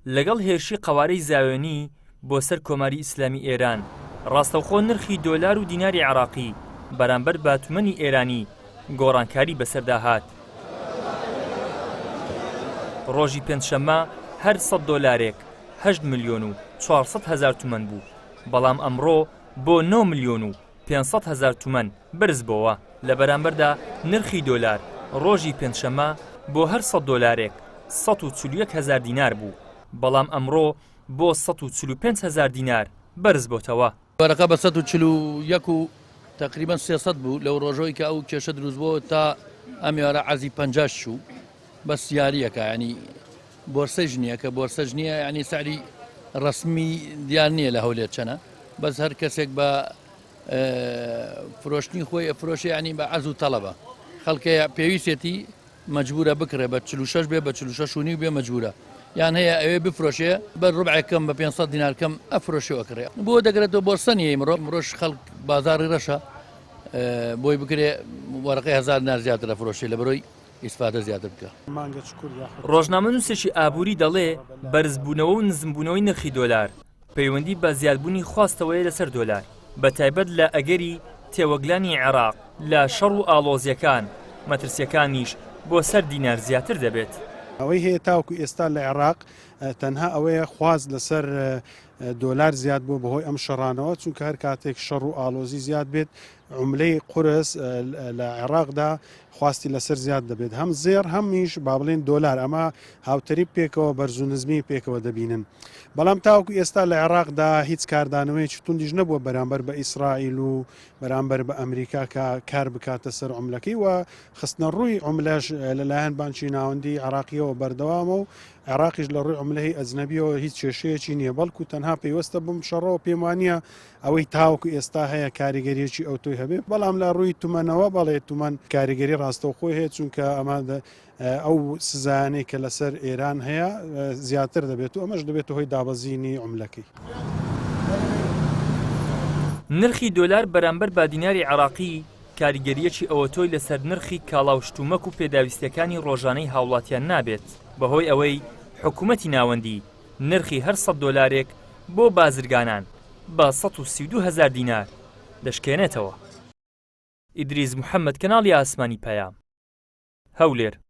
لەگەڵ هێرشی قەوارەی زایۆنی بۆ سەر کۆماری ئیسلامی ئێران، ڕاستەوخۆ نرخی دۆلار و دیناری عێراقی بەرامبەر بە تومەنی ئێرانی گۆڕانکاری بەسەردا هات. ڕۆژی پێنجشەممە هەر سەد دۆلارێک هەشت ملیۆن و 400 هەزار تومەن بوو، بەڵام ئەمڕۆ بۆ نۆ ملیۆن و 500 هەزار تومەن بەرزبۆوە. لە بەرامبەردا نرخی دۆلار ڕۆژی پێنجشەممە بۆ هەر سەد دۆلارێک 141 هەزار دینار بوو، بەڵام ئەمڕۆ بۆ 145 هەزار دینار بەرزبۆتەوە. وەرەقە بە 141 و تەقریبەن 300 بوو لەو ڕۆژەوەی کە ئەو کێشە دروست بۆ تا ئەم یارە عەزی پەنجاش چوو بەس یاریەکە ینی بۆرسەیش نییە کە بۆرسەش نییە ینی سعری ڕسمی دیار نییە لە هەولێر چەنە بەس هەر کەسێک بە فرۆشتنی خۆی ئەفرۆشێ ینی بە عەز و تەڵەبە خەڵکەیە پێویستێتی مەجبورە بکڕێ بە 46 بێ بە 46 و نیو بێ مەجبورە یان هەیە ئەوێ بفرۆشێ بە ڕبعێک کەم بە 500 دینار کەم ئەفرۆشێ ئەکڕێ بۆ دەگرێتەوە بۆرسە نییە ئیمڕۆ ئیمڕۆش خەڵک بازاڕی ڕەشە بۆی بکرێ وەرەقەی هەزار دینار زیاتر ئەفرۆشێ لە بەرۆی ئیسفادە زیاتر بکە. ڕۆژنامەنووسێکی ئابووری دەڵێ بەرزبوونەوە و نزمبوونەوەی نرخی دۆلار پەیوەندی بە زیادبوونی خواستەوەیە لەسەر دۆلار، بەتایبەت لە ئەگەری تێوەگلانی عێراق لە شەڕ و ئاڵۆزییەکان، مەترسییەکانیش بۆ سەر دینار زیاتر دەبێت. ئەوەی هەیە تاوەکو ئێستا لە عێراق تەنها ئەوەیە خواست لەسەر دۆلار زیاد بووە بەهۆی ئەم شەڕانەوە، چونکە هەر کاتێک شەڕ و ئاڵۆزی زیاد بێت عوملەی قورس لە عێراقدا خواستی لەسەر زیاد دەبێت هەم زێڕ هەمیش با بڵێن دۆلار ئەمە هاوتەریب پێکەوە بەرز و نزمی پێکەوە دەبینن بەڵام تاوەکو ئێستا لە عێراقدا هیچ کاردانەوەیەکی توندیش نەبووە بەرامبەر بە ئیسرائیل و بەرامبەر بە ئەمریکا کە کار بکاتە سەر عملەکەی و خستنە ڕووی عملەش لەلایەن بانکی ناوەندی عراقیەوە بەردەوامە و عێراقیش لە ڕووی عملەی ئەجنەبیەوە هیچ کێشەیەکی نییە بەڵکو تەنها پەیوەستە بم شەڕەوە پێم وانە ئەوەی تاوەکو ئێستا هەیە کاریگەریەکی ئەوتۆی هەبێت بەڵام لە ڕووی تومەنەوە بەڵێ تومەن کاریگەری ڕاستەوخۆی هەیە چونکە ئەمە ئەو سزایانەی کە لەسەر ئێران هەیە زیاتر دەبێت و ئەمەش دەبێتە هۆی دابەزینی عوملەکەی. نرخی دۆلار بەرامبەر بە دیناری عێراقی کاریگەرییەکی ئەوەتۆی لەسەر نرخی کاڵا و شتومەک و پێداویستییەکانی ڕۆژانەی هاوڵاتیان نابێت، بەهۆی ئەوەی حکومەتی ناوەندی نرخی هەر سەد دۆلارێک بۆ بازرگانان بە 132 هەزار دینار دەشکێنێتەوە. ئیدریس محەمەد کەناڵی ئاسمانی پەیام. هەولێر.